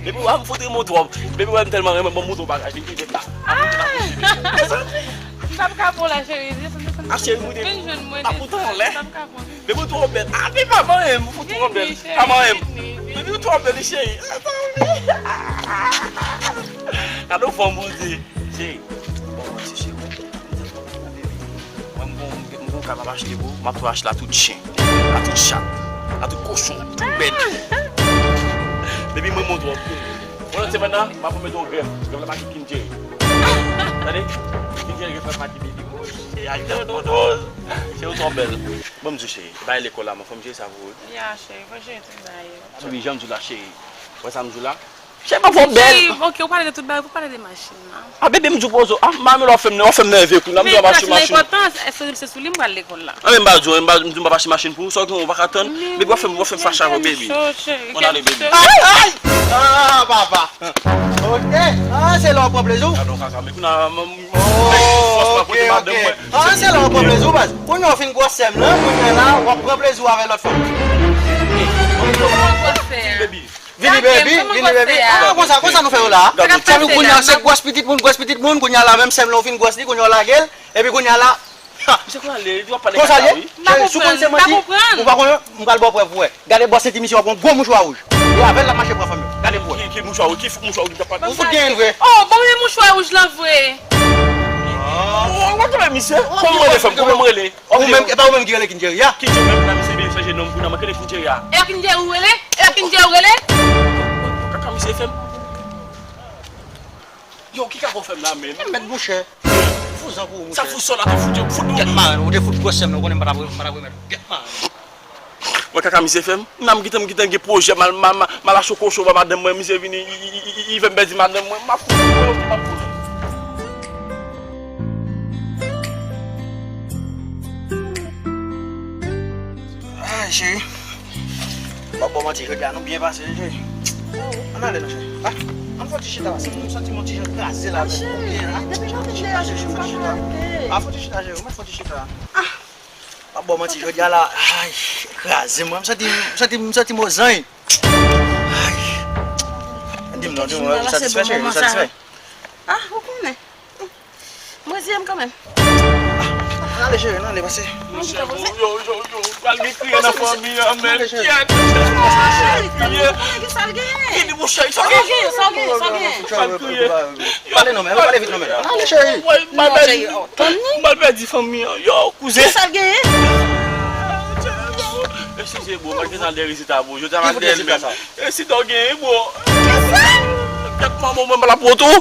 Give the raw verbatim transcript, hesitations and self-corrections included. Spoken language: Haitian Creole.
Baby, w ap fout ri m twòp. Baby, w ap tèlman renmen, ban m montre w bagay, vin kite la. M t ap ka bon la, cheri. Desann, desann. Ah, cheri, m vin jwenn mwen, desann. M t ap ka bon. Baby, w twò bèl. Ah, baby, pa manyen m, w twò bèl. Pa manyen m. Baby, w twò bèl, cheri. Gade yon fanm, Bondye. Cheri, bon, mwen, ti cheri. Mwen, m gon, m gon kay m ap achte pou ou, m ap tou achte la tout chen, la tout chat, la tout kochon, tout bèt. Baby, mwen montre w. Mwen, lòt semèn nan, m ap remèt ou grèf. Grèf la pa ki King Jerry. Tande? King Jerry, grèf la pa ki baby. Cheri, ay, tèt mòdòz. Cheri, ou twò bèl. Bon, m di w, cheri, bay lekòl la, mwen, fò m jere sa pou ou. Ya, cheri, fò jere tout bagay yo. Baby, jan m di w la, cheri. Wè sa m di w la? Cheri, pa fò bèl. Cheri, ok, ou pale de tout bagay, ou pale de machin nan. Ah, bebe, m di w poze w. Ah, m pa renmen lè w ap fè m, w ap fè m nève kou nan, m di w ap achte machin. Enpòtans, se sou li m pral lekòl la. Ah, men m pa di w, m pa, m di w m p ap achte machin pou ou, sa w gen w pa ka tann. Bebe, w ap fè m, w ap fè m fache avè w, bebe. Ann ale, bebe. Ay, ay! Ah, papa. Ok. Ah, se lè w pran plezi w. Gadon kaka, men kounye a, m, m, m, fòs pa kote madanm mwen. Ah, se lè w pran plezi w, baz. Kounye a w fin gwòs sè m nan, kounye a la, w ap pran plezi w avè lòt fanm. Vini, baby. Vini, baby. Ah, konsa, konsa nou fè yo la. Sa vle kounye a se gwòs pitit moun, gwòs pitit moun, kounye a la menm sè m lan ou fin gwòs li, kounye a w lage l, epi kounye a la. Misye konn ale, li w ap pale kaka, wi. Konsa l ye? Cheri, si w konn se manti, ou pa konnen, m pral ba w prèv pou wè. Gade bò senti misye, w ap wè yon gwo mouchwa wouj. E avè l l ap mache pran fanm yo. Gade pou wè. Ki, ki mouchwa wouj, ki mouchwa wouj, m t ap pale. Ou fout genyen l vre. Oh, bon, men mouchwa wouj lan vre. Oh, w ap gade misye. Kòman w rele, fanm? Kòman w rele? Ou menm, e pa ou menm ki rele King Jerry a? King Jerry menm nan, misye vin chanje non m pou nan, mwen rele King Jerry a. E King Jerry ou rele? E King Jerry ou rele? Kaka misye fè m. Yo, ki kaka w fè m la menm? Mèt mouche. Fouzan pou ou, mouche. Sa fou sòl la te fout, yo fout nou. Gèt maren, ou te fout gwòs sè m nan, ou konnen m pa t ap, m pa t ap remèt ou. Gèt maren. Wè kaka misye fè m? Nan m gentan, m gentan gen pwojè, m al, m al, m al achte kochon ba madanm mwen, misye vini, li, li, li, li fè m pèdi madanm mwen, m ap fout, m ap fout. Ay, cheri. M ap ba w manti, jodi a nou byen pase, wi, cheri. Ann ale non, cheri. Ah, ann fè yon ti chita la. Santi m, santi m yon ti jan kraze la. Cheri, depi maten m deja chèche w pa ka rive. Ah, fè yon ti chita, cheri. Ou mèt fè yon ti chita. Ah. M ap ba w manti, jodi a la, ay, kraze m, m santi, m santi, m santi m ozanj. Ay. Di m non, di m non, ou satisfè, cheri, ou satisfè? Ah, ou konnen. Mwen di m kanmenm. Ann ale, cheri, ann ale, pase. Yo, yo, yo, yo, pral gen kriye nan fanmi an, men. Kyèt, kyèt, kyèt, kriye. Ki di mouche, sa gen, sa gen, sa gen. Pral kriye. Pale non, men, pale vit non, men. Ann ale, cheri. M pral pèdi fanmi an. Yo, kouzen. Kisa l genyen? Eskize, bro, mwen gentan de rezilta, bro. Jodi a m al de l menm. Rezilta w genyen, bro. Kisa? Kèt manman mwen, m pa la pran tou.